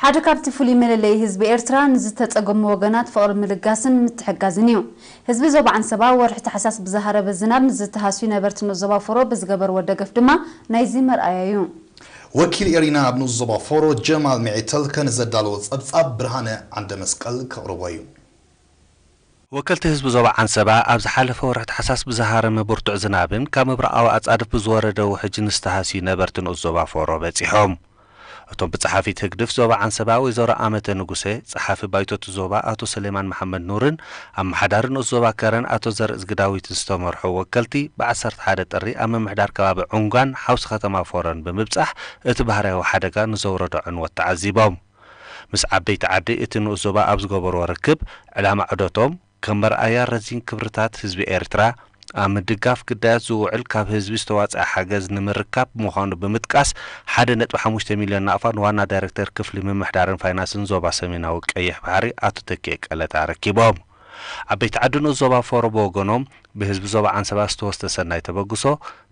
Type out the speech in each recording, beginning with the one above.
ሓደ ካብቲ ፍሉይ መለለዪ ህዝቢ ኤርትራ ንዝተጸገሙ ወገናት ፍቕሪ ምልጋስን ምትሕጋዝን እዩ። ህዝቢ ዞባ ዓንሰባ ወርሒ ታሕሳስ ብዝሃረበ ዝናብ ንዝተሃስዩ ነበርቲ ንኡስ ዞባ ፎሮ ብዝገበርዎ ደገፍ ድማ ናይዚ መርኣያ እዩ። ወኪል ኤሪና ኣብ ንኡስ ዞባ ፎሮ ጀማል ሚዒተልከ ንዘዳለዎ ጸብጻብ ብርሃነ ዓንደ መስቀል ከቕርቦ እዩ። ወከልቲ ህዝቢ ዞባ ዓንሰባ ኣብ ዝሓለፈ ወርሒ ታሕሳስ ብዝሃረመ ብርቱዕ ዝናብን ካብ ምብራቓዊ ኣጻድፍ ብዝወረደ ውሕጅን ዝተሃስዩ ነበርቲ ንኡስ ዞባ ፎሮ በጺሖም። እቶም ብጸሓፊት ህግድፍ ዞባ ዓንሰባ ወይዘሮ ኣመተ ንጉሴ፣ ጸሓፊ ባይቶቲ ዞባ ኣቶ ሰሌማን መሓመድ ኑርን ኣመሓዳሪ ንኡስ ዞባ ከረን ኣቶ ዘርእዝጊ ዳዊትን ዝተመርሑ ወከልቲ ብ ዓሰርተ ሓደ ጥሪ ኣብ ምምሕዳር ከባቢ ዑንጓን ሓውሲ ከተማ ፎሮን ብምብጻሕ እቲ ባህርያዊ ሓደጋ ንዘውረዶ ዕንወት ተዓዚቦም። ምስ ዓበይቲ ዓዲ እቲ ንኡስ ዞባ ኣብ ዝገበርዎ ርክብ፣ ዕላማ ዑደቶም ከም መርኣያ ረዚን ክብርታት ህዝቢ ኤርትራ ኣብ ምድጋፍ ግዳያት ዝውዕል ካብ ህዝቢ ዝተዋጽኣ ሓገዝ ንምርካብ ምዃኑ ብምጥቃስ፣ ሓደ ነጥቢ ሓሙሽተ ሚልዮን ናቕፋ ንዋና ዳይረክተር ክፍሊ ምምሕዳርን ፋይናንስን ዞባ ሰሜናዊ ቀይሕ ባሕሪ ኣቶ ተኪኤ ቀለታ ኣረኪቦም። ዓበይቲ ዓዲ ንኡስ ዞባ ፎሮ ብወገኖም፣ ብህዝቢ ዞባ ዓንሰባ ዝተወስደ ሰናይ ተበግሶ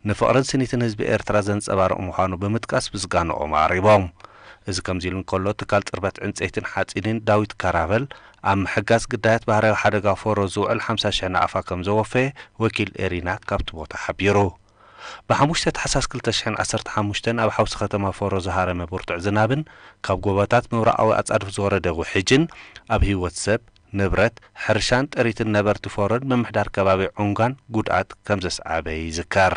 ንፍቕርን ስኒትን ህዝቢ ኤርትራ ዘንጸባርቕ ምዃኑ ብምጥቃስ ምስጋንኦም ኣቕሪቦም። እዚ ከምዚ ኢሉ እንከሎ፣ ትካል ጽርበት ዕንጸይትን ሓጺንን ዳዊት ካራቨል፣ ኣብ ምሕጋዝ ግዳያት ባህርያዊ ሓደጋ ፎሮ ዝውዕል ሓምሳ ሽሕ ናቕፋ ከም ዘወፈየ ወኪል ኤሪና ካብቲ ቦታ ሓቢሩ። ብ ሓሙሽተ ታሕሳስ ክልተ ሽሕን ዓሰርተ ሓሙሽተን ኣብ ሓውሲ ከተማ ፎሮ ዝሃረመ ብርቱዕ ዝናብን ካብ ጎቦታት ምብራቓዊ ኣጻድፍ ዝወረደ ውሕጅን ኣብ ህይወት ሰብ፣ ንብረት፣ ሕርሻን ጥሪትን ነበርቲ ፎሮን ምምሕዳር ከባቢ ዑንጋን ጉድኣት ከም ዘስዓበ ይዝከር።